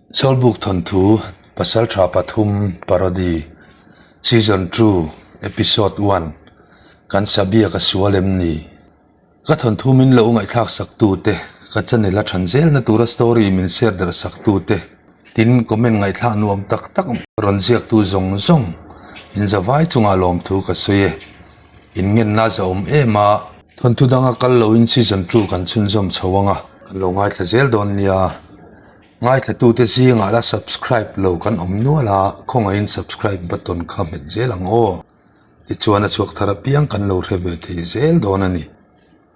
Zawlbuk thawnthu Pasaltha pathum Parody Season 2 Episode 1 Kan Sabiak a sual em ni? Ka thawnthu min lo ngaihthlak sak tute, ka channel a than zelna tura story min share darh sak tute, tin comment ngaihthlak nuam tak tak rawn ziaktu zawng zawng in zavai chungah lawmthu ka sawi e. In ngenna za awm em a. Thawnthu danga kal loin Season 2 kan chhunzawm chho ang a, kan lo ngaithla zel dawn nia. Ngaithlatute zingah la subscribe lo kan awm nual a, khawngaihin subscribe button kha hmet zel ang aw. Tichuan a chhuak thar apiang kan lo hre ve thei zel dawn a ni.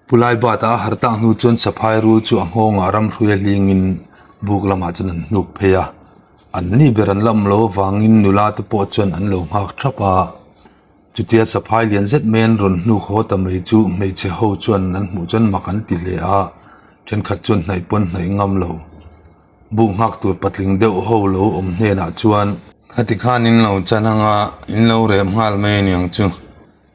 Pu Laibata a harh tak hnu chuan saphai rul chu a nghawngah ramhruia hlingin buk lamah chuan an hnuk phei a. An ni ber an la awm lo avangin nula te pawh chuan an lo nghak thap a. Chutia saphai lian zet mai an rawn hnuk haw ta mai chu hmeichhe ho chuan an hmuh chuan mak an ti hle a, thenkhat chuan hnaih pawn hnaih ngam lo. Buk nghak tur patling deuh ho lo awm hnenah chuan. Khati khan in lo chan ang a, in lo rem nghal mai a niang chu.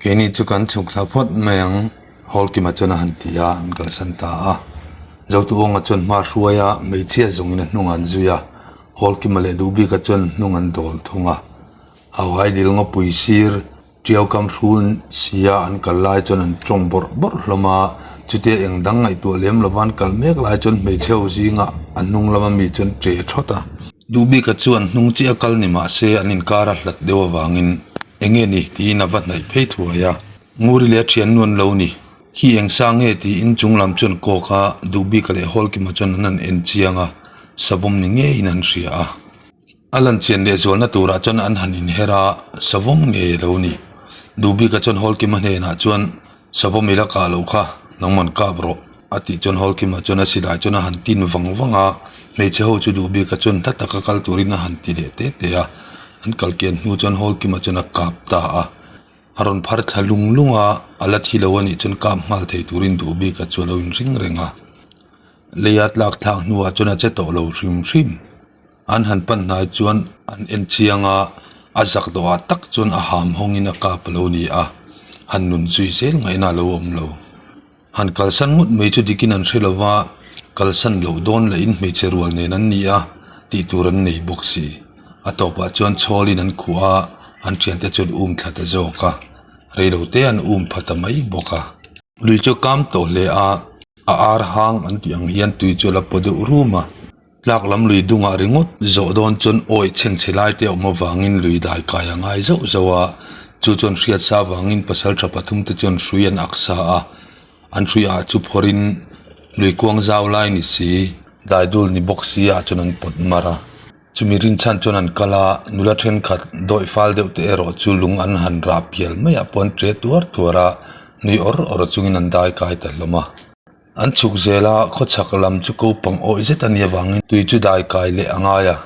Keini chu kan chhuk thla phawt mai ang, Hawlkima chuan a han ti a, an kalsan ta a. Zotuawnga chuan hma hruai a, hmeichhia zawngin a hnung an zui a, Hawlkima leh Duhbika chuan hnung an dawl thung a. Hauhai dil ngawpui sir Tiau kam hrul sia an kal lai chuan an tawng bawrh bawrh hlawm a, chutia eng dang ngaihtuah lem lova an kal mek lai chuan hmeichhe ho zingah a hnung lama mi chuan ṭe thawt a. Duhbika chuan hnung chiah a kal ni mah se an inkar a hlat deuh avangin eng nge ni tiin a va hnaih phei thuai a, Nguri leh a thiannu an lo ni. Hi eng sang nge tiin chung lam chuan kawk a, Duhbika leh Hawlkima chuan an han en chiang a, savawm ni ngeiin an hria a. A lan chian leh zualna turah chuan an han inher a, savawm ngei a lo ni. Duhbika chuan Hawlkima hnenah chuan, Savawm i la kah loh kha, nangman kap rawh, a tih chuan Hawlkima chuan a silai chuan a han tin vang vang a, hmeichhe ho chu Duhbika chuan hla taka kal turin a han ti leh te te a. An kal kian hnu chuan Hawlkima chuan a kap ta a. A rawn phar thla lung lung a, a la thi lo a nih chuan kap nghal thei turin Duhbika chu a lo inring reng a. Leia tlak thlak hnuah chuan a che tawh lo hrim hrim. An han pan hnai chuan an en chiang a, a zak dawhah tak chuan a ham hawngin a kap a lo ni a, han nun zui zel ngaihna a lo awm lo. Han kalsan ngawt mai chu dikin an hre lo va, kalsan loh dawn lahin hmeichhe rual nen an ni a, tih tur an nei bawk si. A tawpah chuan chhawlin an khuh a, an thiante chuan um thla ta zawk a, reilote an um pha ta mai bawk a. Lui chu kam tawh hle a, a ar hang an tih ang hian tui chu a la paw deuh rum a. Tlak lam lui dungah ringawt zawh dawn chuan awi chhengchhe lai te a awm avangin lui dai kai a ngai zauh zauh a, chu chuan hriatsa avangin pasal tha pathum te chuan hrui an ak sa a, an hrui ah chu phawrhin lui kuang zau lai ni si, dai dul ni bawk si ah chuan an pawt mar a, chumi rinchhan chuan an kal a, nula thenkhat dawih fal deuh te erawh chu lung an han rah pial maiah pawh an che tuar tuar a, nui awr awr chungin an dai kai ta hlawm a. An chhuk zel a, khawchhak lam chu ko pang awih zet a nih avangin tui chu dai kai leh a ngai a.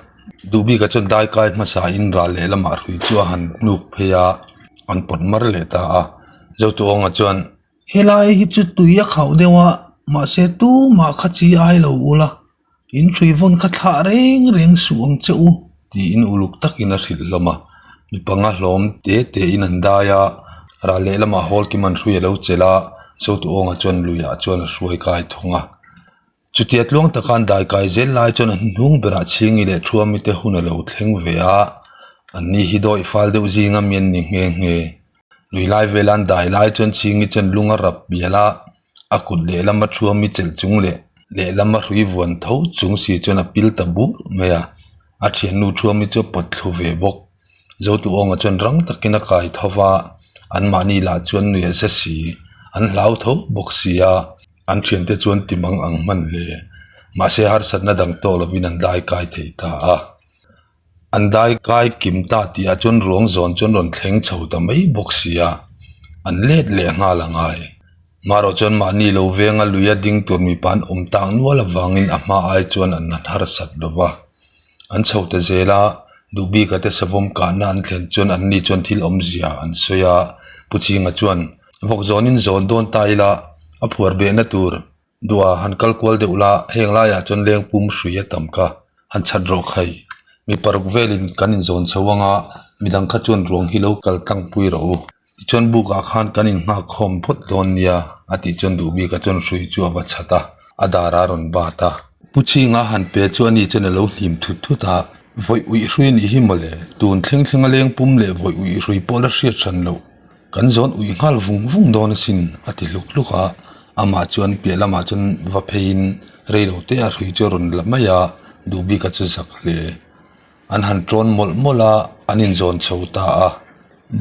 Duhbika chuan dai kai hmasa in ral leh lamah hrui chu a han hnuk phei a, an pawt mar leh ta a. Zotuawnga chuan. Helai hi chu tui a khauh deuh a, mahse tumah kha chi ai lo ula, In hrui vawn kha thlah reng reng suh ang che u tiin uluk takin a hrilh hlawm a, mi panga hlawm te te in an dai a, ral lehlamah hawl kim an hrui a lo chelh a, Zotuawnga chuan luiah chuan a hruai kai thung a. Chutia tluang taka an dai kai zel lai chuan a hnung berah Chhingi leh Thuami te hun a lo thleng ve a, anni hi dawih fal deuh zinga mi an ni nghe nghe. Lui lai vela an dai lai chuan Chhingi chuan lung a rap bial a, A kut lehlam a thuam i chelh chung leh lehlam a hrui vuan tho chung si chuan a pil ta bur mai a, a thiannu thuam hi chu a pawt thlu ve bawk. Zotuawnga chuan rang takin a kai tho va, anmahni lah chuan nuih a za si, an hlau tho bawk si a, an thiante chuan ti mang ang hman hle. Mahse harsatna dang tawh lovin an dai kai thei ta a. An dai kai kim ta tih ah chuan ruang zawn chuan rawn thleng chho ta mai bawk si a, an let leh nghal a ngai. Marawh chuan mahni lo venga luia ding tur mipa an awm tak nual avangin a hma ai chuan an harsat lo va. An chho ta zel a, Duhbika te savawm kahna an thlen chuan anni chuan thil awmzia an sawi a, Pu Chinga chuan, Vawk zawnin zawn dawn ta ila, a phuar behna tur Dua han kal kual deuh la, heng laiah chuan leng pum hrui a tam kha, han chhat rawh khai. Mi paruk velin kan inzawn chho anga, midang kha chuan ruang hi lo kal tlangpui rawh u. Tichuan bukah khan kan innghak khawm phawt dawn nia, a tih chuan duh bika chuan hrui chu a va chhat a, a dar a rawn bat a. Pu Chhinga han pe chu ani chuan a lo hlim thut thut a, Vawi uih hrui nih hi mawle, tun thleng thleng a leng pum leh vawi uih hrui pawh la hriat hran loh. Kan zawn uih nghal vung vung dawn asin a ti hluk hluk a, amah chuan piah lamah chuan va pheiin rei lo te a hrui chu a rawn la mai a, Duhbika chu zak hle. An han tawn mawlh mawlh a, an inzawn chho ta a.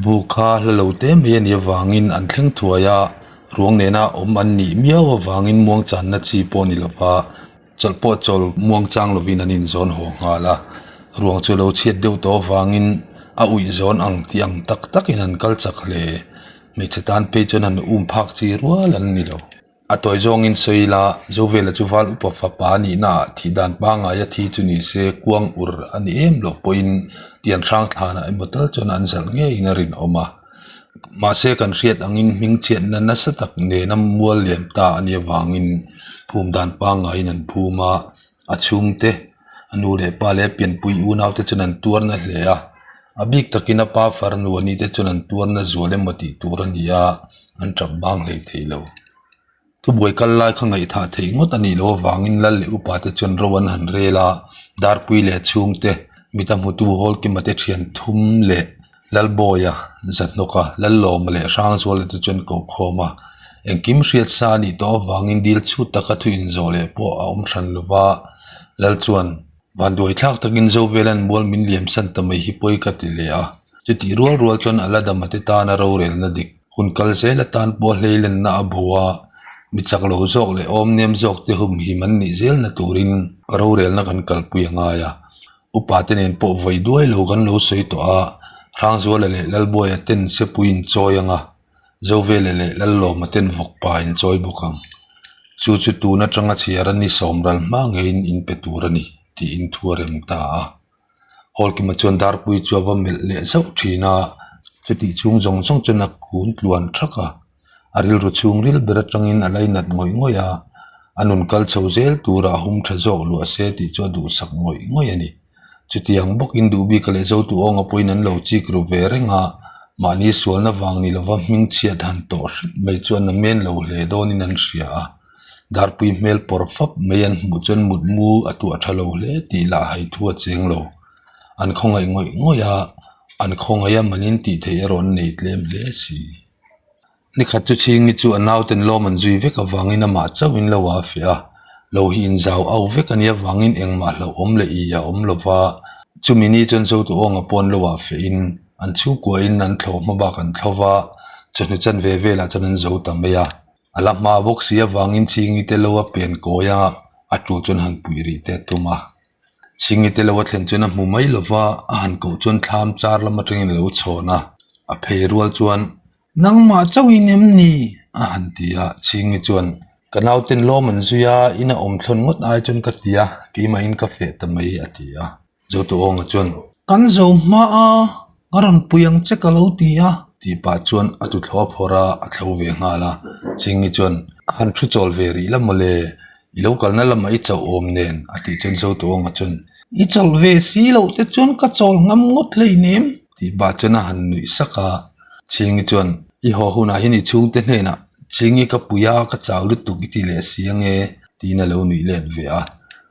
Bu kha hla lo te mai a nih avangin an thleng thuai a, ruang nena awm an nih miau avangin muangchanna chi pawh a ni lo va, chawlh pawh chawl muangchang lovin an inzawn haw nghal a. Ruang chu lo chhiat deuh tawh avangin a uih zawn ang tih ang tak takin an kal chak hle. Hmeichhe tan phei chuan an um phak chi rual an ni lo. A tawi zawngin sawi ila, Zovela chu val upa fapa a nihna ah thih dan pangngai a thi chu ni se kuang ur a ni em loh pawhin tian hrang thlanah emaw tal chuan an zalh ngeiin a rinawm a. Mahse kan hriat angin hmingchhiatna nasa tak nena mual liam ta a nih avangin phum dan pangngaiin an phum a, a chhungte, a nu leh pa leh pianpui unaute chuan an tuarna hle a. A bik takin a pa farnu a nite chuan an tuarna zual emaw tih tur a ni a, an tap bang hlei thei lo. Thubuai kal lai kha ngaihthah theih ngawt a nih loh avangin lal leh upa te chuan ro an han rel a, Darpui leh chhungte, mita hmutu Hawlkima te thian thum leh Lalbawia, Zahnawka, Lallawma leh Hrangzuala te chuan ko khawm a. Engkim hriat sa a nih tawh avangin dil chhut taka thu inzawh leh pawh a awm hran lo va, Lal chuan Vanduai thlak takin Zovela'n mual min liam san ta mai hi pawi ka ti leh a. Chutih rual rual chuan a la dama te tana rorelna dik hun kal zel atan pawh hleilenna a bo a, mi chak lo zawk leh awm nem zawk te humhim an nih zelna turin rorelna kan kalpui a ngai a. Upa te nen pawh vawi duai lo kan lo sawi tawh a, Hrangzuala leh Lalbuaia ten sepui in chawi ang a, Zovela leh Lallawma ten vawkpa in chawi bawk ang. Chu chu tun atanga chhiar a ni sawmral hma ngeiin in pe tur a ni, tiin thu a rem ta a. Hawlkima chuan Darpui chu a va melh leh zauh thin a, chutih chhung zawng zawng chuan a kun tluan thak a. A rilru chhungril ber atangin a lainat ngawih ngawih a, a nun kal chho zel turah a hum tha zawk luah se tih chu a duhsak ngawih ngawih a ni. Chutiang bawkin Duhbika leh Zotu awnga pawhin an lo chik ru ve reng a, mahni sualna vang ni lova hmingchhiat han tawh hrep mai chu an amen lo hle dawnin an hria a. Darpui hmel pawr fap mai an hmuh chuan mutmu a tuah tha lo hle tih lah haithu a cheng lo. An khawngaih ngawih ngawih a, an khawngaih a manin tih theih erawh an nei tlem hle si. Nikhat chu Chhingi chu a nauten lawm an zui vek avangin amah chauhin lo a fiah a, lo hi inzau au vek a nih avangin engmah hlauhawm leh i a awm lo va, chumi ni chuan Zotu Awnga pawn lo ah fiahin an chhungkuahin an thlo hma bak an thlo va, chawhnu chanve velah chuan an zo ta mai a. A la hma bawk si avangin Chhingi te lo a pen kawi a, a tul chuan han puih rih te a tum a. Chhingi te lo a thlen chuan a hmu mai lo va, a han koh chuan thlam char lam atangin a lo chhawn a, a phei rual chuan Nangmah chauhin em ni? a han ti a, Chhingi chuan, Ka nauten lawm an zui a, ina awm thlawn ngawt ai chuan ka ti a, keimahin ka feh ta mai, a ti a. Zotuawnga chuan, Kan zo hma a, ka rawn pui ang che ka lo ti a, tih pah chuan a tuthlawh a phawrh a, a thlo ve nghal a. Chhingi chuan, Han thu chawl ve rih la mawle, i lo kalna lamah i chauh awm nen, a tih chuan Zotuawnga chuan, I chawlh ve si loh te chuan ka chawl ngam ngawt hleinem, Tih pah chuan a han nuih sak a, Chhingi chuan, I haw hunah hian i chhungte hnenah Chhingi ka pui a, ka chau lutuk i ti leh si ange, tiin a lo nuih let ve a.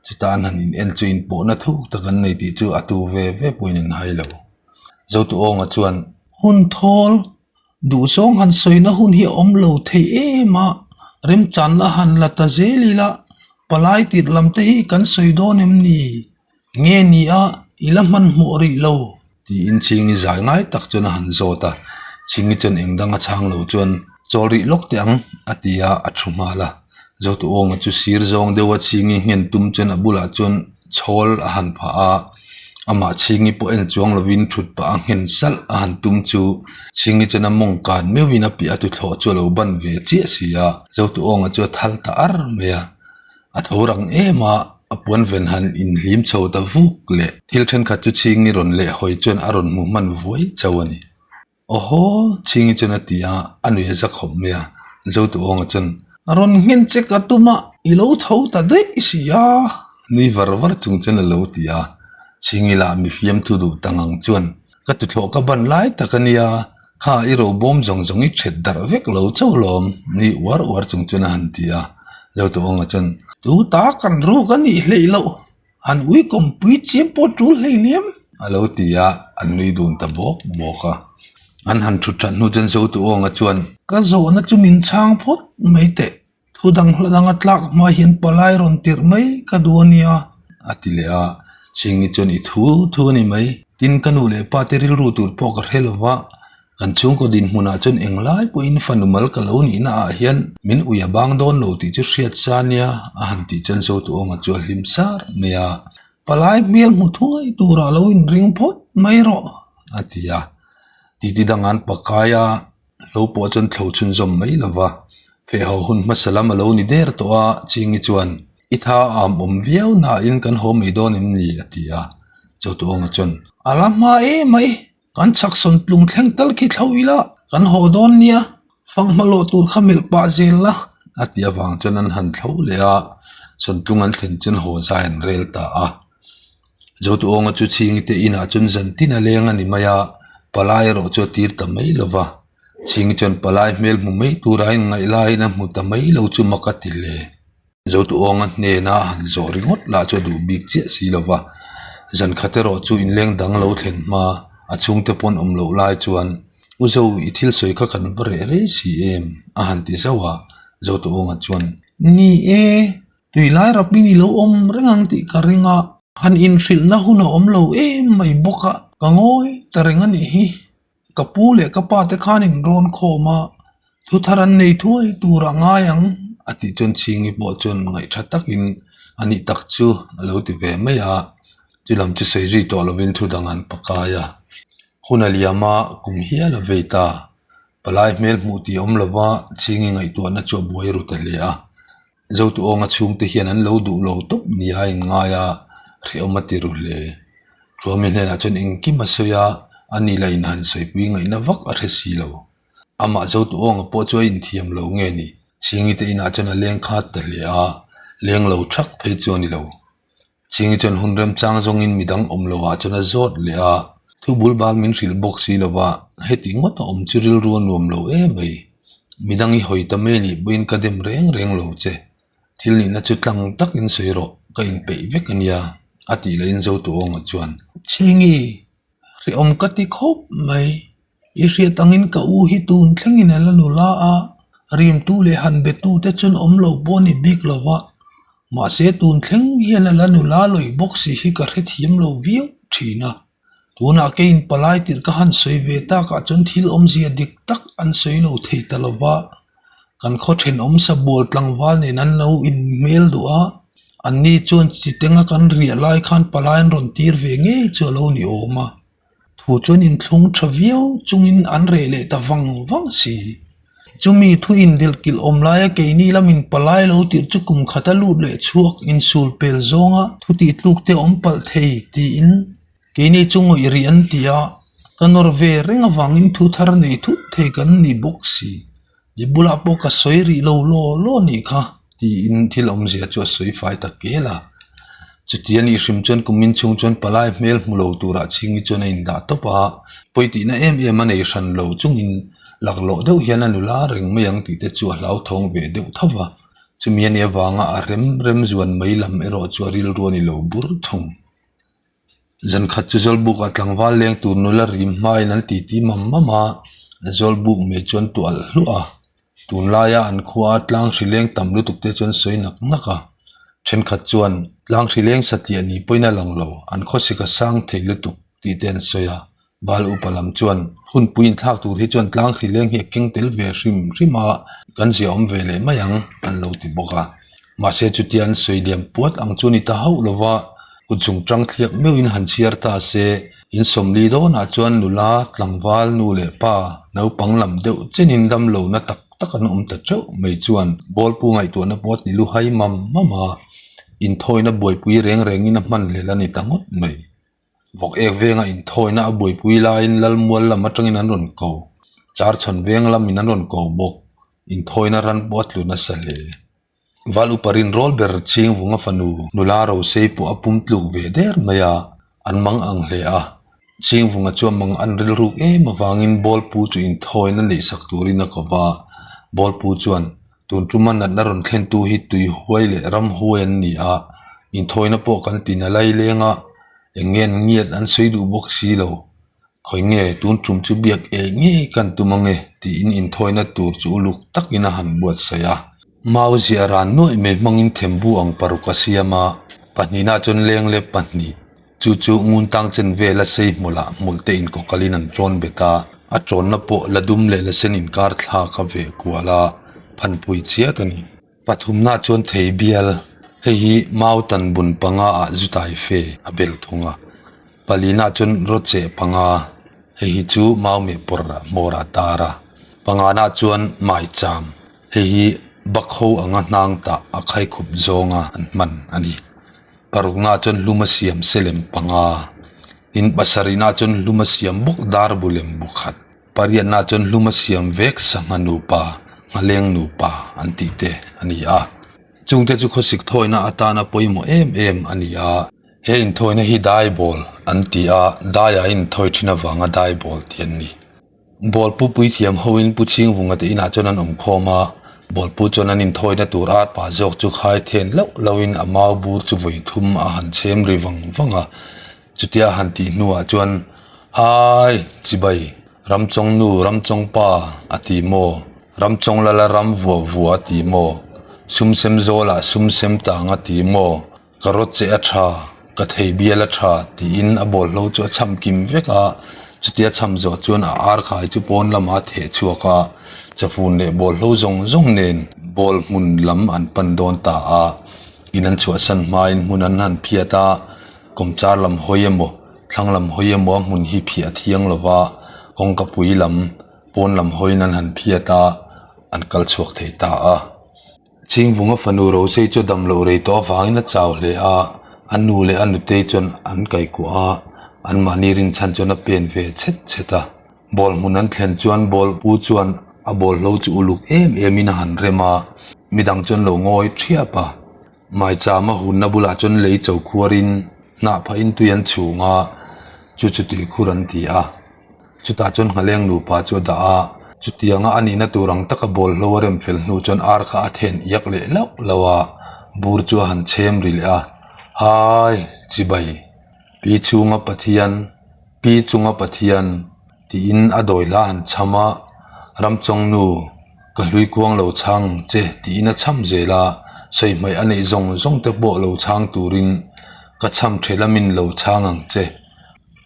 Chutah an han in en chu inpawhna thuk tak an nei tih chu a tu ve ve pawhin an hai lo. Zotuawnga chuan, Hun thawl, duhzawng han sawina hun hi a awm lo thei em a, remchanna han la ta zel ila, palai tirh lam te hi kan sawi dawn em ni? Nge ni a, i la hmanhmawh rih lo? Tiin Chhingi zai ngai tak chuan a han zawt a. Chhingi chuan eng dang a chhang lo chuan, Chawl rih lawk teh ang, a ti a, a thu nghal a. Zotuawnga chu sir zawng deuha Chhingi nghen tum chuan a bulah chuan chhawl a han phah a. Amah Chhingi pawh en chuang lovin thut pah a nghen salh a han tum chu Chhingi chuan a mawng kan meuhin a piah a tuthlawh chu a lo ban ve chiah si a. Zotuawnga chu a thal ta ar mai a. A tho rang em a, a puan ven han inhlim chho ta vuk leh thil thenkhat chu Chhingi rawn leh hawi chuan a rawn hmu hman vuai chauh a ni. Awhaw! Chhingi chuan a ti a, a nui a za khawp mai a, Zotuawnga chuan, A rawn nghen che ka tum a, i lo tho ta daih si a, nui var var chung chuan a lo ti a, Chhingi lah mi fiamthu duh ta ngang chuan, Ka tuthlawh ka ban lai tak a nia, Kha i ro bawm zawng zawng i ṭhet darh vek lo chauh lawm, ni uar uar chung chuan a han ti a. Zotuawnga chuan. Tu ta kan ruk a nih hleih loh, han ui kawmpui chiam pawh tul hleihliam a lo ti a, an nui dun ta bawk bawk a. An han thut that hnu chuan Zotuawnga chuan, Ka zawhna chu min chhang phawt mai teh, Thu dang hla danga tlak hma hian palai rawn tirh mai ka duh a nia, a ti leh a. Chhingi chuan i thu thu a ni mai. Tin, ka nu leh pa te rilru tur pawh ka hre lo va, kan chhungkaw dinhmunah chuan englai pawhin fanu mal ka lo nihna ah hian min ui a bang dawn lo tih chu hriat sa nia, a han tih chuan Zotuawnga chu a hlim sar mai a. Palai hmel hmu thuai turah lo inring phawt mai rawh, a ti a. Titi dang an pakai a. Hlo pawh chuan thlo chhunzawm mai lo va, feh ho hun hmasa lam a lo ni der tawh a, Chingi chuan, I tha am awm viau nain kan haw mai dawn em ni? a ti a. Chawtuawnga chuan, A la hma em mai, kan chhak sawn tlung thleng tal khi thlo ila, kan haw dawn nia, fanghma lawh tur kha melh pah zel la, a ti avang chuan an han thlo leh a, sawn tlung an thlen chuan haw zai an rel ta a. Zotuawnga chu Chhingi te inah chuan zan tin a leng a ni mai a, palai erawh chu a tir ta mai lo va. Chhingi chuan palai hmel hmu mai tura a inngaih laiin a hmu ta mai lo chu mak a ti hle. Zotuawnga hnena han zawh ringawt lah chu a duh bik chiah si lo va. Zan khat erawh chu inleng dang lo thlen hma a chhungte pawn awm loh lai chuan, U Zo, i thil sawi kha kan va reh rei si em? a han ti zauh a. Zotuawnga chuan, Ni e, Tui lai rapin i lo awm reng ang tih ka ring a, han inhrilhna hun a awm lo em mai bawk a, ka ngawi ta reng a nih hi. Ka pu leh ka pa te khan in rawn khawm a, thu thar an nei thuai tur a ngai ang a tih chuan Chhingi pawh chuan ngaih tha takin a nih tak chu a lo ti ve mai a, chu lam chu sawi zui tawh lovin thu dang an pakai a. Hun a liam a, kum hial a vei ta. Palai hmel hmuh tih a awm lova, Chhingi ngaihtuahna chu a buai ru ta hle a. Zotuawnga chhungte hian an lo duh lo tawp nia a inngai a, hrehawm a ti ru hle. Thuami hnenah chuan engkim a sawi a, a ni lah in han sawipui ngaihna vak a hre si lo. Amah Zotuawnga pawh chu a inthiam lo nge ni? Chhingi te inah chuan a leng khat ta hle a, leng lo thak phei chu a ni lo. Chhingi chuan hun remchang zawngin midang awm lovah chuan a zawt leh a, thu bul bal min hrilh bawk si lova, heti ngawt a awm chu rilru a nuam lo em mai. Midang i hawi ta mai nih pawhin ka dem reng reng lo che. Thil nihna chu tlang takin sawi rawh, ka inpeih vek a nia, a tih lahin Zotuawnga chuan. Chhingi, hrehawm ka ti khawp mai. I hriat angin ka u hi tun thlengin a la nula a, rimtu leh han betu te chuan awm lo pawh a ni bik lo va. Mahse tun thleng hian a la nula lawih bawk si hi ka hrethiam lo viau thin a. Tunah keiin palai tirh ka han sawi ve takah chuan thil awmzia dik tak an sawi lo thei ta lo va. Kan khaw thenawm sabual tlangval nen an lo inhmel duh a, anni chuan chitenga kan riah lai khan palai an rawn tir ve ngei chu a lo ni awm a. Thu chuan inthlung tha viau chungin an reh leh ta vang vang si. Chumi thu indelhkilh awm laia keini lamin palai lo tirh chu kum khata lut leh chhuak insul pel zawnga thu tih tluk te awm palh thei tiin keini chu ngawih rih an ti a, ka nawr ve reng avangin thu thar nei thut thei kan ni bawk si. I bulah pawh ka sawi rih lo law law nih kha tiin thil awmzia chu a sawi fai ta kel a. Chuti a nih hrim chuan kumin chhung chuan palai hmel hmu lo turah chhingi chuan a indah tawp a, pawi tihna em em a nei hran lo chungin laklawh deuh hian a nula reng mai ang tih te chu a hlauthawng ve deuh tho va. Chumi a nih avanga a rem rem zuan mai lam erawh chu a rilru a ni lo bur thung. Zan khat chu Zawlbukah tlangval leng tur nula rim hmain an titi mam mam a, Zawlbuk mai chuan tuah alh hluah a. Tunlaia an khua tlang hri leng tam lutuk te chuan sawi nak nak a. Thenkhat chuan tlang hri leng satliah ni pawhin a lang lo, an khawsik a sang thei lutuk tih te an sawi a. Bal upa lam chuan hunpui inthlak tur hi chuan tlang hri leng hi a keng tel ve hrim hrim a, kan zia awm ve leh mai ang an lo ti bawk a. Mahse chutia an sawi liam puat ang chu a ni ta hauh lo va, kut zung tang thliak meuhin han chhiar ta se, in sawmli dawnah chuan nula, tlangval, nu leh pa, naupang lam deuh chenin damlo na tak tak an awm ta teuh mai chuan bawlpu ngaihtuahna pawh a ti luhai mam mam a, inthawina buaipui reng rengin a hmanhlel a ni ta ngawt mai. Vawk ek venga inthawina a buaipui laiin Lalmual lam atangin an rawn ko. Charchhawn veng lamin an rawn ko bawk. Inthawina ran pawh a tlu nasa hle. Val upa rinrawl ber Chhingvunga fanu nula Rosei pawh a pum tluk ve der mai a, an mang ang hle a. Chhingvunga chuan mang an rilruk em avangin Bawlpu chu inthawina neihsak turin a ko va. Bawlpu chuan. Tun tuma natna rawn thlentu hi tui huai leh ram huai an ni a, inthawina pawh kan tin a lai leng a, eng nge an ngiat an sawi duh bawk si lo. Khawi nge tun tum chu biak ei ngei kan tum ange tiin inthawina tur chu uluk takin a han buatsaih a. Mau ziah ran nuaih mai hmangin thembu ang paruk a siam a, pahnihna chuan lenglep pahnih. Chu chu ngun tang chen vela sei hmulah hmul te inkawkalin an ṭawn bet a, a ṭawnna pawh la dum leh la sen inkar thlak a veh kual a, phanpui chiat a ni. Pathumna chuan thei bial, hei hi mau tan bun panga ah zu tai fe a bel thung a. Palina chuan rawcheh panga, hei hi chu mau meh pawr ah hmawr ah tar a. Pangana chuan maicham, hei hi bakho anga hnang tah a khaikhup zawnga an hman a ni. Parukna chuan hlum a siam selem panga, tin pasarihna chuan hlum a siam bawk dar bu lem bu khat, pariatna chuan hlum a siam vek sangha nupa, nghaleng nupa an tih te a ni a. Chungte chu khawsik thawina atana pawimawh em em a ni a. He inthawina hi dai bawl an ti a, daiah inthawi thin avanga dai bawl tih an ni. Bawlpu puithiam hoin Pu Chhingvunga te inah chuan an awm khawm a, Bawlpu chuan an inthawina tur a pa zawk chu khai then hlauh hlauhin a mau bur chu vawi thum a han chhem ri vang vang a. Chutia a han tih hnuah chuan, Hai! Chibai! Ramchawng nu, Ramchawng pa a ti maw? Ramchawng lala ram vuah vuah a ti maw? Sum sem zawlah sum sem tang a ti maw? Ka rawt che a tha, ka thei bial a tha tiin a bawlhlo chu a cham kim vek a, chutia cham zawh chuan a ar khai chu pawn lamah a theh chhuak a, chafun leh bawlhlo zawng zawng nen bawl hmun lam an pan dawn ta a, in an chhuahsan hmain hmun an han phiat a, kawmchar lam hawi emaw thlang lam hawi emaw a hmun hi phiah a thiang lo va, kawngka pui lam pawn lam hawiin an han phiat a, an kal chhuak thei ta a. Chhingvunga fanu Rosei chu dam loh rei tawh avangin a chau hle a, a nu leh a nutei chuan an kaikuah a, anmahni rinchhan chuan a pen ve chhet chhet a. Ball hmun an thlen chuan ball pu chuan a bawlhlo chu uluk em emin a han rem a, midang chuan lo ngawi thiap a. Maicham a hunna bulah chuan lei cho khuarin hnah phahin tui an chhung a, chu chu tuikhur an ti a. Chutah chuan nghaleng nupa chu a dah a, chutianga a nihna tur ang taka bawlhlo a rem fel hnu chuan ar kha a then iak leh lauh lauh a, bur chu a han chhem ri leh a, Hai! Chibai! Pi chhunga Pathian, Pi chunga Pathian tiin a dawi hla a han chham a, Ramchawng nu, ka hlui kuang lo chhang ang che tiin a chham zel a, sawi hmaih a neih zawng zawng te pawh lo chhang turin ka chham ṭhe lamin lo chhang ang che.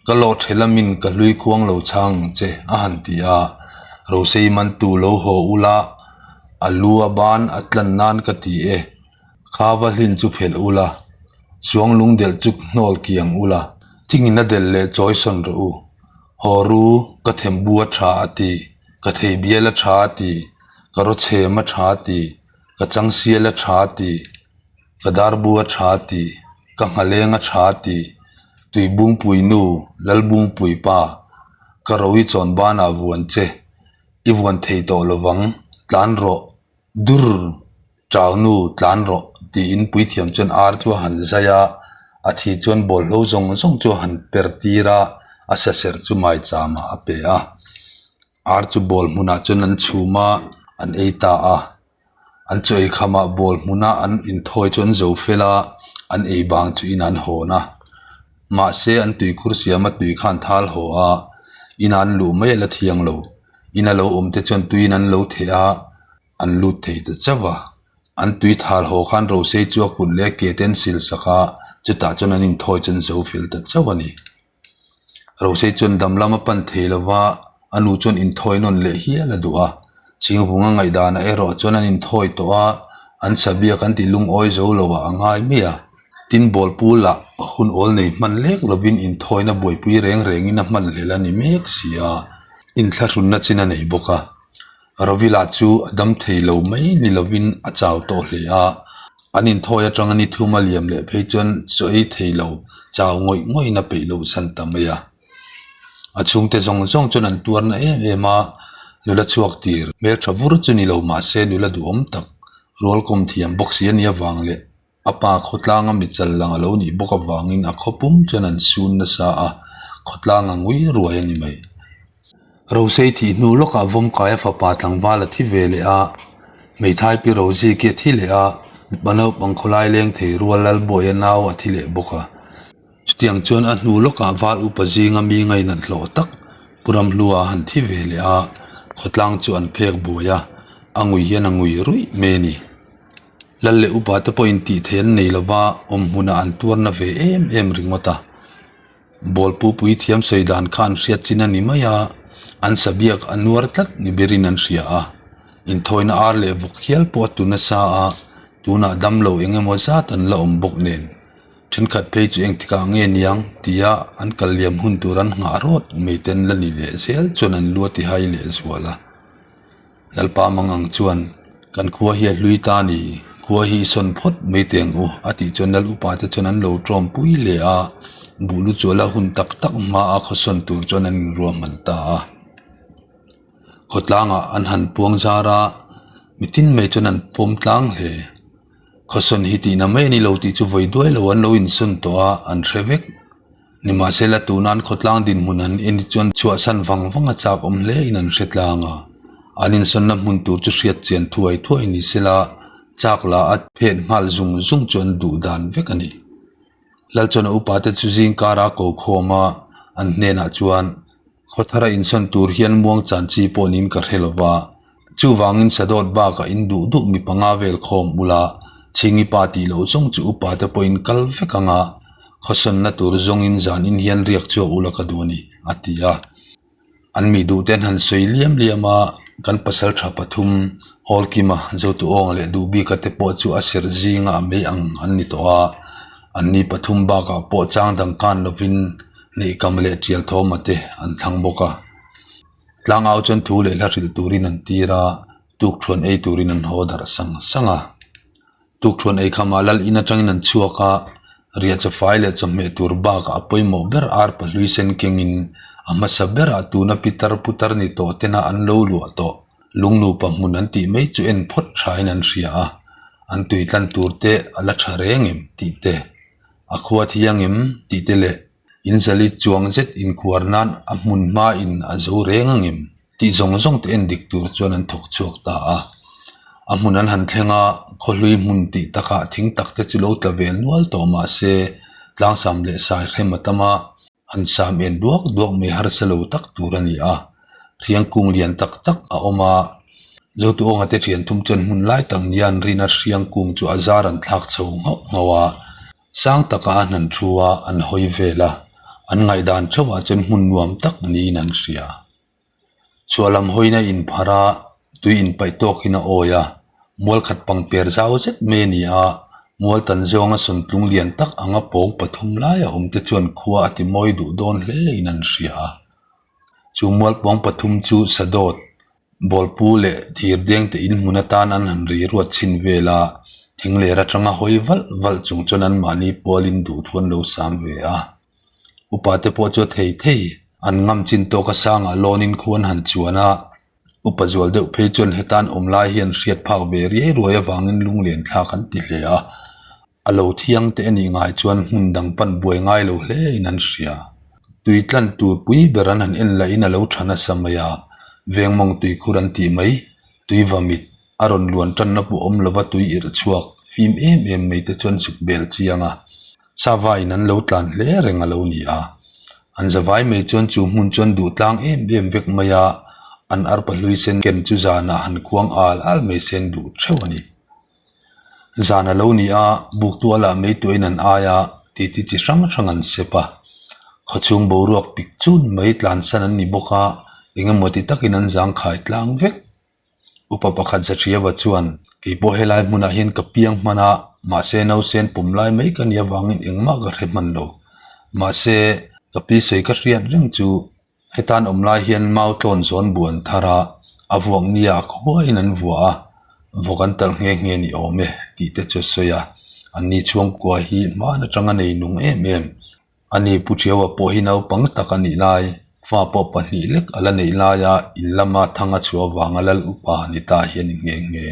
Ka lawh ṭhe lamin ka hlui khuang lo chhang ang che, a han ti a. Rosei mantu lo haw ula, a lu a ban a tlan nan ka ti e. Kha va hlin chu phelh ula, suang lung delh chu hnawl kiang ula, thingin a delh leh chawi sawn rawh u. Haw ru, ka thembu a ṭha a ti, ka thei bial a ṭha a ti, ka rawchhem a ṭha a ti, ka changsial a ṭha a ti. Ka darbu a tha ti, ka nghaleng a tha ti, Tuibungpui nu, Lalbungpui pa, ka ro i chawn banah vuan che, i vuan thei tawh lovang, tlan rawh, dur, chau nu, tlan rawh, tiin puithiam chuan ar chu a han zai a, a thi chuan bawlhlo zawng zawng chu a han per tir a, a saser chu maicham ah a pe a, ar chu bawl hmunah chuan an chhum a, an ei ta a. An chaw ei khamah ball hmuna an inthawi chu an zo fel a, an ei bang chu in an hawn a. Mahse an tuikhur siama tui kha an thal haw a, ina an luh mai a la thiang lo. Ina lo awm te chuan tuiin an lo theh a, an lut thei ta chauh a. An tui thal haw khan Rosei chu a kut leh a ke te an sil sak a, chutah chuan an inthawi chu an zo fel ta chauh a ni. Rosei chuan dam lam a pan thei lo va, a nu chuan inthawi nawn leh hial a duh a. Chingvunga ngaihdanah erawh chuan an inthawi tawh a, an sabiak an ti lungawi zo lo ah a ngai mai a. Tin, bawlpu lah hun awl nei hman lek lovin inthawina buaipui reng rengin a hman hlel a ni mek si a, inthlahrunna chin a nei bawk a. Rovila chu a dam thei lo mai ni lovin a chau tawh hle a, an inthawi atanga ni thum a liam leh phei chuan chaw ei thei lo chau ngawih ngawih in a peih loh san ta mai a. A chhungte zawng zawng chuan an tuar na em em a, nula chhuak tir hmeltha vur chu ni lo mahse nula duhawm tak rual kawm thiam bawk si a nih avang leh A pa khawtlanga mi chal lang a lo nih bawk avangin a khaw pum chuan an sun nasa a, khawtlang a ngui ruai a ni mai. Rosei thih hnu lawkah Vawmkaia fapa tlangval a thi ve leh a. Hmeithai Pi Roziki a thi leh a, mipa naupang khawlai leng thei rual Lalbuaia nau a thi leh bawk a. Chutiang chuan a hnu lawkah val upa zinga mi ngainat hlawh tak Pu Ramhlua a han thi ve leh a, khawtlang chu an phek buai a, a ngui hian a ngui ruih mai a ni. Lal leh upa te pawhin tih theih an nei lova, awm hmunah an tuarna ve em em ringawt a. Bawlpu puithiam sawi dan kha an hriat chin a ni mai a, an sabiak a nuar tlat ni berin an hria a. Inthawina ar leh vawk hial pawh a tu nasa a, tunah damlo eng emaw zat an la awm bawk nen. Thenkhat phei chu engtikah nge niang tia an kal liam hun tur an nghah rawt mai ten la ni leh zel chuan an lu a ti hai leh zual a. Lalpa mang ang chuan kan khua hi a hlui ta ni, khua hi i sawn phawt mai teh ang u a tih chuan lal upa te chuan an lo tawm pui leh a, buhlu chuala hun tak tak hma a khawsawn tur chuan an inruahman ta a. Khawtlangah an han puang zar a, mitin mai chuan an pawm tlang hle. Khawsawn hi tihna mai a ni lo tih chu vawi duai lo an lo insawn tawh a, an hre vek. Nimahsela tuna an khawtlang dinhmun han en hi chuan chhuahsan vang vang a chak awm hle in an hre tlang a. An insawnna hmun tur chu hriat chian thuai thuai ni sela chak la a phet nghal zung zung chu an duh dan vek a ni. Lal chuan a upa te chu zing kara ko khawm a, an hnenah chuan Khawthara insawn tur hian muang chan chi pawh niin ka hre lo va, chuvangin sadawt bakah in duh duh mi panga vel khawm ula, chhingi pa tih loh zawng chu upa te pawhin kal vek ang a, khawsawnna tur zawngin zanin hian riak chhuak ula ka duh a ni, a ti a. An mi duh te an han sawi liam liam a, kan pasal tha pathum, Hawlkima, Zotuawnga leh Duhbika te pawh chu a serh zinga a mei ang an ni tawh a, anni pathum bakah pawh chang dang kan lovin Neihkam leh Tial Thawma te an thlang bawk a. Tlangau chuan thu leh hla hrilh turin an tir a, tukthuan ei turin an haw darh sang sang a. Tukthuan ei khamah lal in atangin an chhuak a, riah chawfai leh chawhmeh tur bakah a pawimawh ber ar pahlui sen kengin a hmasa berah tuna pitar putar ni tawh tena an lo luah tawh lung nupa hmun an tih mai chu en phawt thain an hria a, an tui tlan tur te a la tha reng em tih te. A khua thiang em? tih te leh in zali chuang zet inkhuar nan a hmun hma in a zo reng ang em? tih zawng zawng te en dik tur chuan an thawk chhuak ta a. A hmun an han thleng a, khawhlui hmun tih takah thing tak te chu lo tla ve nual tawh mah se tlangsam leh sai hrem a tam a, han sam en duak duak mai harsa lo tak tur a ni a. Hriang kung lian tak tak a awm a, Zotuawnga te thian thum chuan hmun lai tak nia an rin a hriang kung chu a zar an thlak chho nghauh nghauh a, sang taka an han thu a, an hawi vel a, an ngaihdan theuhah chuan hmun nuam tak niin an hria. Chhuah lam hawina inpharh a, tui inpaih tawkin a awi a, mual khat pangper zau zet mai a ni a, mual tan zawnga sawntlung lian tak anga pawng pathum laia awm te chuan khua a ti mawi duh dawn hle in an hria a. Chu mual pawng pathum chu sadawt, bawlpu leh thir deng te in hmun atan an han ri ruat chhin vel a, thing ler atanga hawi valh valh chung chuan anmahni pualin duhthu an lo sam ve a. Upa te pawh chu a thei thei, an ngam chin tawk a sangah lawnin khu an han chuan a, upa zual deuh phei chuan hetan awm lai hian hriat phak ve riai ruai avangin lunglen thlak an ti hle a, a lo thiang te a nih ngai chuan hmun dang pan buai ngai lo hle in an hria. Tui tlan tur pui ber an han en lahin a lo tha nasa mai a, vengmawng tuikhur an tih mai, tui va mit a rawn luan tanna pawh awm lova tui irh chhuak fim em em mai te chuan zuk bel chiang a. Sava in an lo tlan hle reng a lo ni a, an zavai mai chuan chu hmun chuan duh tlang em em vek mai a, an arpa hlui sen ken chu zanah han khuang al al mai sen duh theuh a ni. Zan a lo ni a, buk tualah mei tuahin an ai a, titi chi hrang hrang an sep a. Khawchhung boruak pik chun mai tlansan an ni bawk a, engemaw ti takin an zangkhai tlang vek. Upa pakhat Zathriava chuan, Kei pawh helai hmunah hian ka piang hman a, mahse nausen pum lai mai ka nih avangin engmah ka hre hman lo. Mahse, ka pi sawi ka hriat reng chu hetan awm lai hian mau tlawn zawn bu an thar a, a vuak nia a khuain an vuah a, vawk an talh nghe nghe ni awm e tih te chu a sawi a. Anni chhuangkua hi hman atanga nei nung em em. A ni Pu Thiaua pawh hi naupang tak a nih lai, fa pawh pahnih lek a la neih laia in lama thang a chhuah avanga lal upa ni ta hi a ni nghe nghe.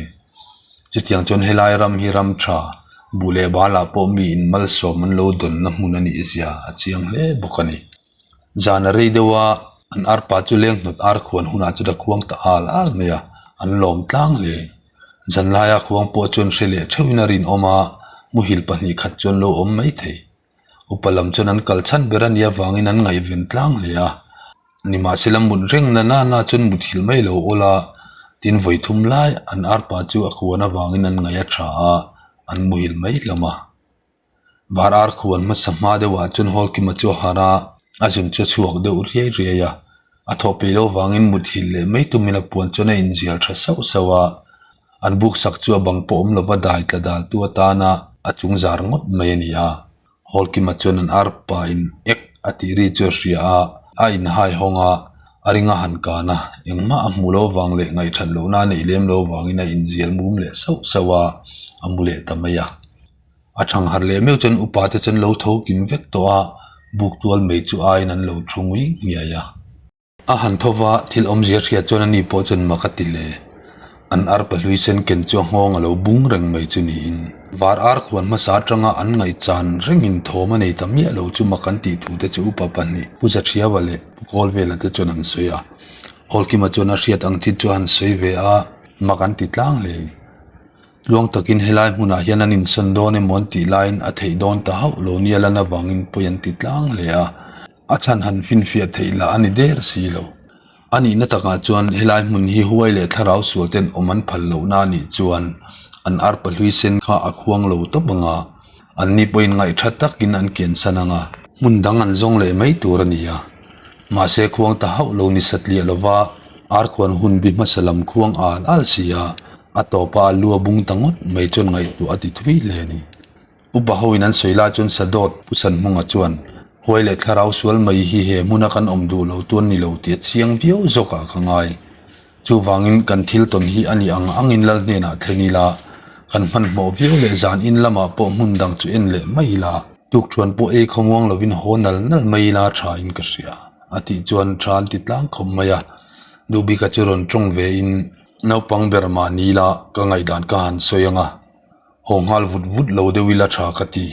Chutiang chuan helai ram hi ram tha, buh leh balah pawh mi in malsawm an lo dawnna hmun a nih zia a chiang hle bawk a ni. Zan a rei deuh a, an arpa chu leng hnawt ar khuan hunah chuta khuang ta al al mai a, an lawm tlang hle. Zanlaia khuang pawh chuan hre leh theuhin a rinawm a, muhil pahnih khat chuan lo awm mai thei. Upa lam chuan an kal chhan ber a nih avangin an ngaihven tlang hle a. Nimahsela mut reng na na na chuan muthilh mai lo awl a, tin vawi thum lai an arpa chu a khuan avangin an ngaih a tha a, an muhil mai hlawm a. Var ar khuan hmasa hma deuhah chuan Hawlkima chu a harh a, a zun chu a chhuak deuh riai riai a. A thawh peih loh avangin muthilh leh mai tumin a puan chuan a inzial tha sauh sauh a. An buk sak chu a bang pawh awm lova dai tla daltu atana a chung zar ngawt mai a ni a. Hawlkima chuan an arpa in ek a tih ri chu a hria a, a inhai hawng a, a ring a han kan a, engmah a hmuh loh avang leh ngaihthat lohna a neih lem loh avangin a inzial mum leh sauh sauh a, a mu leh ta mai a. A thang harh leh meuh chuan upa te chuan lo tho kim vek tawh a, buk tual mai chu aiin an lo thu ngui nghiai a. A han tho va, thil awmzia hriat chuan ani pawh chuan mak a ti le. An arpa hlui sen ken chu a nghawng a lo bung reng mai chu niin. Var ar khuan hmasa atanga an ngaihchan rengin thawm a nei ta miah lo chu mak an tih thu te chu upa pahnih Pu Zathiava leh Pu Kawlvela te chuan an sawi a. Hawlkima chuan a hriat ang chin chu a han sawi ve a, mak an ti tlang hle. Tluang takin helai hmunah hian an insawn dawn emaw an tih laiin a theih dawn ta hauh lo nia lan avangin pawi an ti tlang hle a, a chhan han finfiah theih lah a ni der si lo. A nihna takah chuan helai hmun hi huai leh thlarau sual ten awm an phal lohna a nih chuan an arpa hlui sen kha a khuang lo tawp ang a, anni pawhin ngaihtha takin an kiansan ang a. Hmun dang an zawng leh mai tur a ni a. Mahse khuang ta hauh lo ni satliah lova arkhuan hun bi hmasa lam khuang al al si a, a tawpa a lu a bung ta ngawt mai chuan ngaihtuah a ti thui hle a ni. Upa hoin an sawi lai chuan Sadawt Pu Sanhmunga chuan, Huai leh thlarau sual mai hi he hmuna kan awm duh lo tuan ni lo tih a chiang viau zawkah ka ngai. Chuvangin kan thil tawn hi a nih ang angin lal hnenah thlen ila, kan hmanhmawh viau leh zan in lamah pawh hmun dang chu en leh mai ila, tukṭhuan pawh ei khawmuang lovin haw nal nal mai ila tha in ka hria, a tih chuan tha an ti tlang khawp mai a. Dubika chu rawn ṭawng ve in, Naupang ber mahni ila ka ngaihdan ka han sawi ang a, haw nghal vut vut lo deuh ila tha ka ti,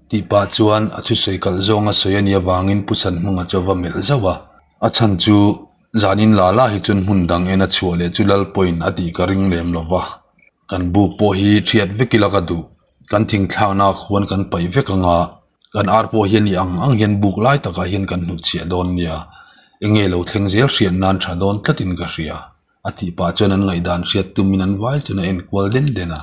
tih pah chuan a thusawi kalh zawnga sawi a nih avangin Pu Sanhmunga chu a va melh zauh a. A chhan chu Zanin la la hi chuan hmun dang en a chhuah leh chu lal pawhin a tih ka ring lem lo va, kan buk pawh hi thiat vek ila ka duh, kan thingthlakna ah khuan kan paih vek ang a, kan ar pawh hian i ang ang hian buk lai takah hian kan hnutchhiah dawn nia, enge lo thleng zel hriat nan tha dawn tlatin ka hria, a tih pah chuan an ngaihdan hriat tumin an vai chuan a enkual den den a.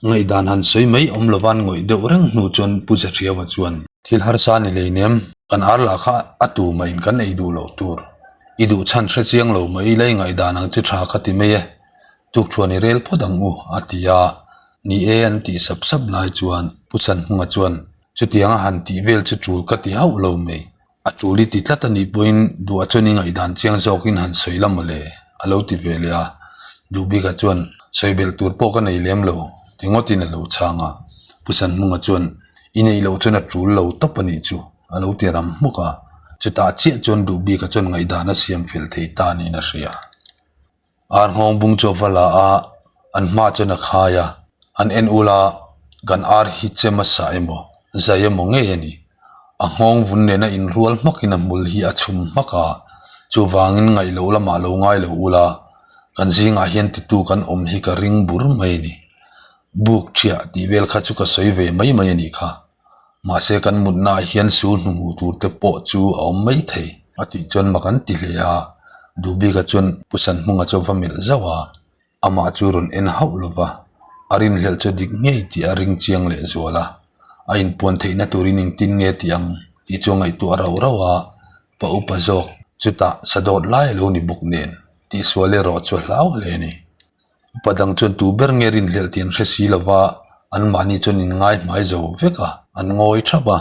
Ngaihdan han sawi mai awm lova an ngawih deuh reng hnu chuan Pu Zahriaua chuan. Thil harsa ni lei nem, kan ar lah kha a tu mah in kan ei duh loh tur. I duh chhan hre chiang lo mai ila i ngaihdan ang chu tha ka ti mai e. Tukṭhuan i rel phawt ang u, a ti a. Ni e an tih sap sap lai chuan Pu Chanhmunga chuan, Chutianga han tih vel chu ṭul ka ti hauh lo mai. A ṭul i ti tlat a nih pawhin duhah chuan i ngaihdan chiang zawkin han sawi la mawle, a lo ti ve leh a. Duhbika chuan, Sawi belh tur pawh ka nei lem lo, ti ngawtin a lo chhang a. Pu Sanhmunga chuan, I neih loh chuan a ṭul lo tawp a nih chu, a lo ti ram hmuk a. Chutah chiah chuan Duhbika chuan ngaihdan a siam fel thei ta niin a hria. Ar nghawng bung chu a va la a, an hma chuan a khai a, an en ul a, kan ar hi chem a sah emaw, zai emaw ngei a ni. A nghawng vun nena inrual hmakin a hmul hi a chhum hmak a, chuvangin ngaih loh lamah lo ngai lo ul a, kan zingah hian titu kan awm hi ka ring bur mai a ni. Buk ṭhiah tih vel kha chu ka sawi ve mai mai a nih kha. Mahse kan mutnaah hian sul hnuhmuh tur te pawh chu a awm mai thei a tih chuan mak an ti hle a, Dubika chuan Pu Sanhmunga chu a va melh zauh a, amah chu rawn en hauh lo va, a rinhlelh chu dik ngei tih a ring chiang leh zual a, a inpuan theihna turin engtin nge tih ang tih chu a ngaihtuah rauh rauh a, pa upa zawk chutah sadawt lai a lo ni bawk nen tihsual erawh chu a hlau hle a ni. Upa dang chuan tu ber nge rinhlelh tih an hre si lo va, anmahni chuan in ngai hmai zo vek a, an ngawi thap a.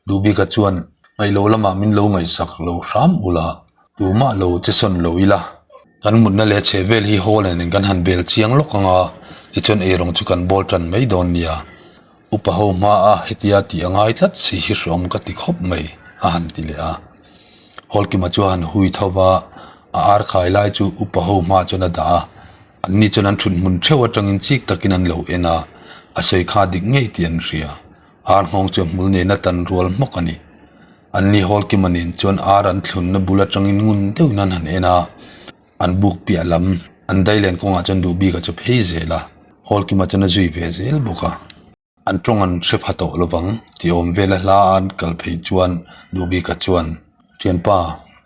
Dubika chuan, Ngaihloh lamah min lo ngaihsak lo hram ula, tumah lo che sawn lo ila. Kan mutna leh chhe vel hi haw nen kan han bel chiang lawk ang a, tichuan eirawng chu kan bawl tan mai dawn nia. Upa ho hma a hetia tih a ngai tlat si hi hreawm ka ti khawp mai, a han ti leh a. Hawlkima chu a han hui tho va, a ar khai lai chu upa ho hma chuan a dah a. Anni chuan an thut hmun theuh atangin chik takin an lo en a, a sawi kha dik ngei tih an hria. Ar nghawng chu a hmul nena tan rual hmawk a ni. Anni Hawlkima nen chuan ar an thlunna bul atangin ngun deuhin an han en a. An buk piah lam, an dailen kawngah chuan duh bik a chu phei zel a. Hawlkima chuan a zui ve zel bawk a. An tawng an hre pha tawh lovang tih awm vela hla an kal phei chuan Duhbika chuan, Thianpa,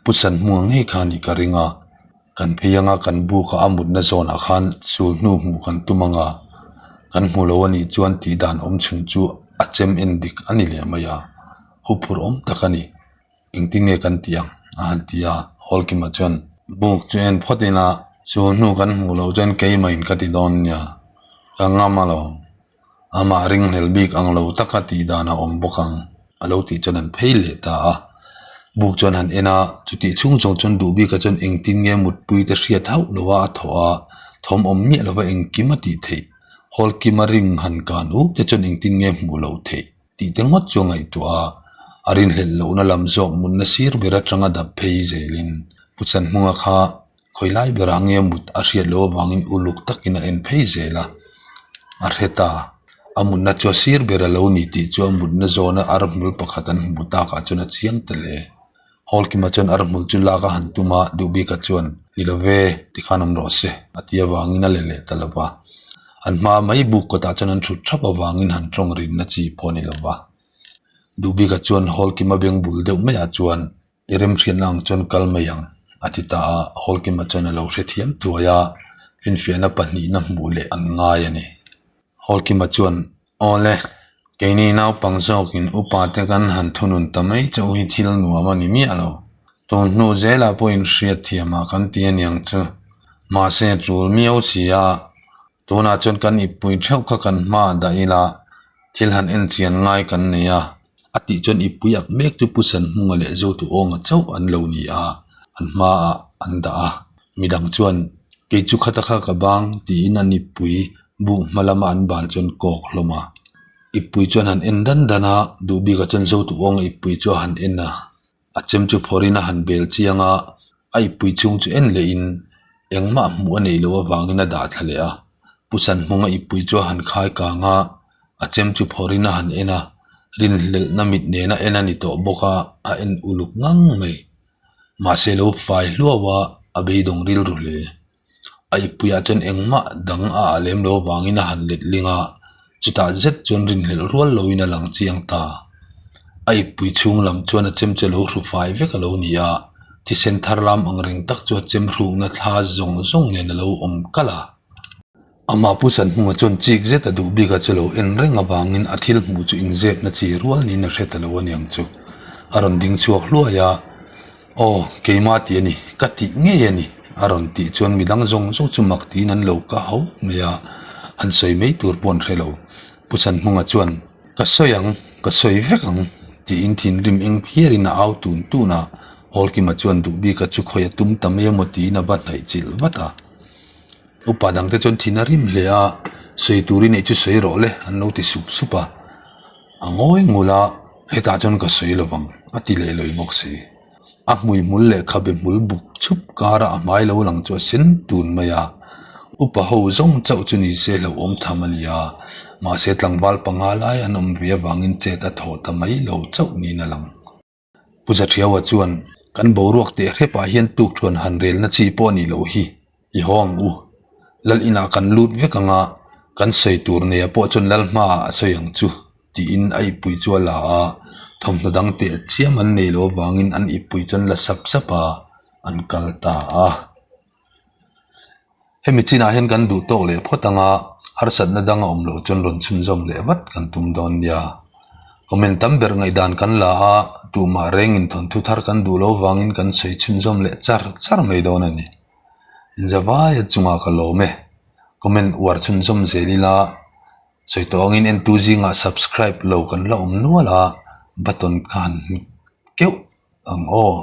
Pu Sanhmunga ngei kha nih ka ring a, kan phei anga kan buka a mutna zawnah khan sul hnu hmuh kan tum anga kan hmu lo a nih chuan tih dan awm chhun chu a chem en dik a ni leh mai a, huphurh awm tak a ni. Engtin nge kan tih ang? a han ti a, Hawlkima chuan, Buk chu en phawt ila, chu hnu kan hmuh loh chuan keimahin ka ti dawn nia, ka ngam alawm. Amah ringhlel bik ang lo taka tih dan a awm bawk ang, a lo tih chuan an phei leh ta a. Buk chuan han en a, chutih chhung chawng chuan Duhbika chuan engtin nge mutpui te hriat hauh lo a a thawh a, thawm awm miah lova engkim a tih theih. Hawlkima ring han kan uk te chuan engtin nge hmuh loh theih tih te ngawt chu a ngaihtuah a, a rinhlelh lohna lam zawk mutna sir ber atanga dap phei zelin Pu Chanhmunga kha Khawi lai berah nge mut a hriat loh avangin uluk takin a en phei zel a, a hre ta. A mutna chu a sir ber a lo ni tih chu a mutna zawna ar hmul pakhat an hmuh takah chuan a chiang ta hle. Hawlkima chuan ar hmul chu lak a han tum a, Duhbika chuan, Ni lo ve, tikhan awm rawh se, a ti avangin a le leh ta lo va. An hma mai buk kawtah chuan an thut thap avangin han tawng rinna chi pawh a ni lo va. Duhbika chuan Hawlkima beng bul deuh maiah chuan, I remhriatna ang chuan kal mai ang, a ti ta a, Hawlkima chuan a lo hrethiam thuai a, finfiahna pahnihna hmuh leh an ngai a ni. Hawlkima chuan, Aw le, keini naupang zawkin upa te kan han thunun ta mai chauh hi thil nuam a ni miah lo. Tun hnu zelah pawh inhriatthiamah kan ti a niang chu. Mahse, tul miau si a, tunah chuan kan ippui theuh kha kan hmaah dah ila, thil han enchian ngai kan nei a. A tih chuan i pui ak mek chu Pu Sanhmunga leh Zotu Awnga chauh an lo ni a, an hmaah an dah a. Midang chuan, Kei chu khata kha ka bang, tiin an ippui buk hma lama an ban chuan kawk hlawm a. Ippui chuan han en dan dan a, Duhbika chuan Zotu Awnga ippui chu a han en a. A chem chu phawrhin a han bel chiang a, a ippui chhung chu en lehin engmah hmuh a neih loh avangin a dah thla leh a. Pu Sanhmunga ippui chu a han khai kang a, a chem chu phawrhin a han en a, rinhlelhna mit nena en a ni tawh bawk a, a en uluk ngang mai. Mahse lo fai hluau a, a beidawng rilru hle. A ippuiah chuan engmah dang a ah lem lo avangin a han let ling a, chutah zet chuan rinhlelh rual loin a lang chiang ta. A ippui chhung lam chuan a chem che lo hru fai vek a lo ni a, thisen thar lam ang reng tak chu a chem hrukna thla zawng zawng nen a lo awm kalh a. Amah Pu Sanhmunga chuan chik zet a duh bik a chu lo en reng avangin a thil hmuh chu inzepna chi rual niin a hre ta lo aniang chu. A rawn ding chhuak hluai a. Aw, keimah tih a ni, ka tih ngei a ni, a rawn tih chuan midang zawng zawng chu mak tiin an lo ka hauh mai a, han sawi mai tur pawh an hre lo. Pu Chanhmunga chuan, Ka sawi ang, ka sawi vek ang, tiin thinrim eng phiarin a au tun tun a, Hawlkima chuan Duhbika chu khawi a tum ta mai emaw tiin a va hnaih chilh vat a. Upa dangte chuan thin a rim hle a, sawi turin ei chu sawi rawh le, an lo ti sup sup a. A ngawi ngul a, hetah chuan ka sawi lo vang, a ti leh lawi bawk si. A hmui hmul leh khabe hmul buk chhup kara a hmai lo lang chu a sen tun mai a. Upa ho zawng chauh chu ni se hlauhawm tham a ni a, mahse tlangval panga lai an awm ve avangin chet a thawh ta mai lo chauh niin a lang. Pu Zathiaua chuan, Kan boruak teh hrepah hian tukthuan han relna chi pawh a nih loh hi, i haw ang u. Lal inah kan lut vek ang a, kan sawi tur neia pawh chuan lal hmaah a sawi ang chu, tiin a ippui chu a la a. Thawmhnaw dang teh chiam an nei loh avangin an ippui chuan la sap sap a, an kal ta a. Hemi chinah hian kan duh tawk leh phawt anga harsatna dang a awm loh chuan rawn chhunzawm leh vat kan tum dawn nia. Comment tam ber ngaihdan kan la a, tumah rengin thawnthu thar kan duh loh vangin kan sawi chhunzawm leh char char mai dawn a ni. Inzavaia chungah ka lawm e. Comment uar chhunzawm zel ila sawi tawh angin entu zingah subscribe lo kan la awm nual a, button kha han hmu keuh ang aw.